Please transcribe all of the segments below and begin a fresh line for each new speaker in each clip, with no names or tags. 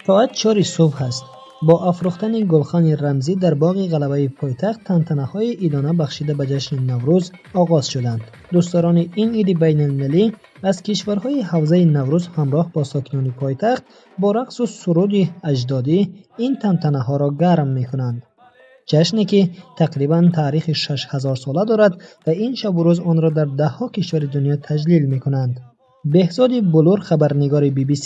Соат 4 субҳ аст. Бо афрӯхтани гулхани рамзӣ дар боғи Ғалабаи пойтахт тантанаҳои идона бахшида ба ҷашни Наврӯз оғоз шуданд. Дӯстдорони ин иди байналмилалӣ аз кишварҳои ҳавзаи Наврӯз ҳамроҳ бо сокинони пойтахт бо рақсу суруди аҷдодӣ ин тантанаҳоро гарм мекунанд. Ҷашне ки тақрибан таърихи 6000-сола дорад ва ин шабу рӯз онро дар даҳҳо кишвари дунё таҷлил мекунанд. Беҳзоди Булур, хабарнигори BBC,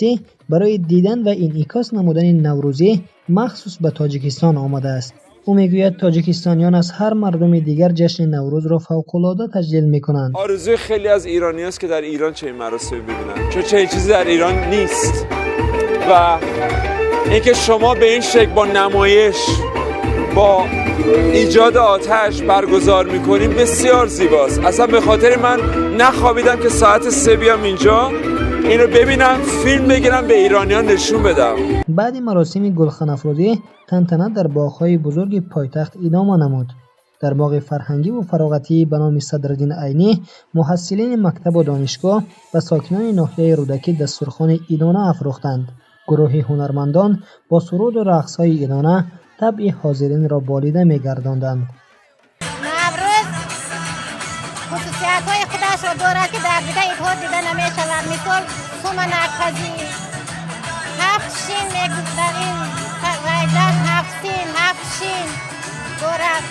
барои дидан ва инъикос намудани наврӯзӣ махсус ба Тоҷикистон омадааст. Ӯ мегӯяд, тоҷикистониён аз ҳар мардуми дигар ҷашни Наврӯзро фавқулода таҷлил мекунанд.
آرزوی خیلی از ایرانی هست که در ایران چنین مراسمی ببینن، چون چنین چیزی در ایران نیست و اینکه شما به این شکل با نمایش، با ایجاد آتش برگزار میکنیم، بسیار زیباست. اصلا به خاطر من نخوابیدم که ساعت 3 بیام اینجا، اینو ببینم، فیلم بگیرم، به ایرانیان نشون بدم.
Баъди маросими гулханафрӯзӣ тантана дар боғҳои бузурги пойтахт идома намуд. Дар боғи фарҳангиву фароғатӣ ба номи Садриддин Айнӣ муҳассилини мактабу донишгоҳ ва сокинони ноҳияи Рӯдакӣ дастурхони идона афрӯхтанд. Гурӯҳи ҳунармандон бо суруду рақсҳои идона табъи ҳозиринро болида мегардонданд.
Наврӯз хусусиятҳои худашро дорад, ки дар дигар идҳо дида намешавад. Мисол, суманакпазӣ, ҳафт шин дар ин ҷашн, ҳафт син, ҳафт шин дорад.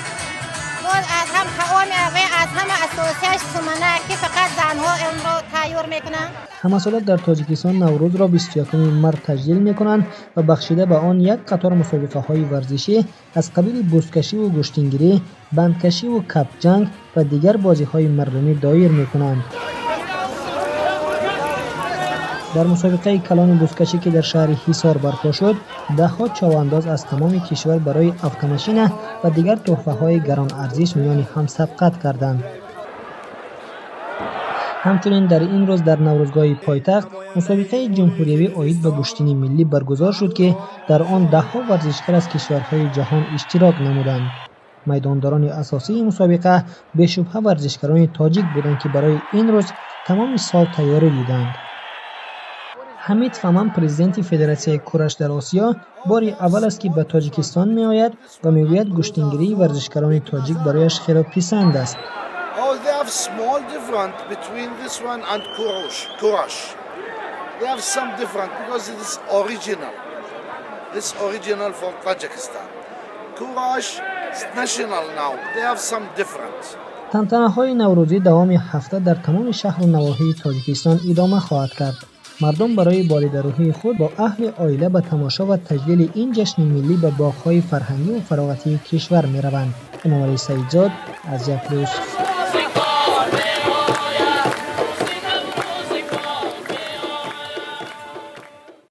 Боз аз ҳам таоми аз ҳама асосияш суманак, ки фақат занҳо онро тайёр мекунанд.
Ҳамасола дар Тоҷикистон Наврӯзро 21 март таҷлил мекунанд ва бахшида ба он як қатор мусобиқаҳои варзишӣ аз қабили бузкашиву гӯштингирӣ, бандкашиву капҷанг ва дигар бозиҳои мардумӣ доир мекунанд. Дар мусобиқаи калони бузкашӣ, ки дар шаҳри Ҳисор барпо шуд, даҳҳо човандоз аз тамоми кишвар барои автомашина ва дигар тӯҳфаҳои гаронарзиш миёни ҳам сабқат карданд. Ҳамчунин дар ин рӯз дар Наврӯзгоҳи пойтахт мусобиқаи ҷумҳуриявӣ оид ба гӯштини миллӣ баргузор шуд, ки дар он даҳҳо варзишгар аз кишварҳои ҷаҳон иштирок намуданд. Майдондорони асосии мусобиқа бешубҳа варзишгарони тоҷик буданд, ки барои ин рӯз тамоми сол тайёрӣ диданд. Ҳамид Фаман, президенти Федератсияи кураш дар Осиё, бори аввал аст, ки ба Тоҷикистон меояд ва мегӯяд, гӯштингирии варзишгарони тоҷик барояш хело писанд аст.
Oh, they have small difference between this one and Kurash. Kurash. They have some different because it is original. This original from Tajikistan. Kurash is national now. They have some different.
Тантанаҳои наврӯзӣ давоми ҳафта дар тамоми шаҳру навоҳии Тоҷикистон идома хоҳад кард. Мардум барои болидарӯҳии худ бо аҳли оила ба тамошо ва таҷлили ин ҷашни миллӣ ба боғҳои фарҳангиву фароғатии кишвар мераванд. Эмомалӣ Саидзод, Азия Плюс.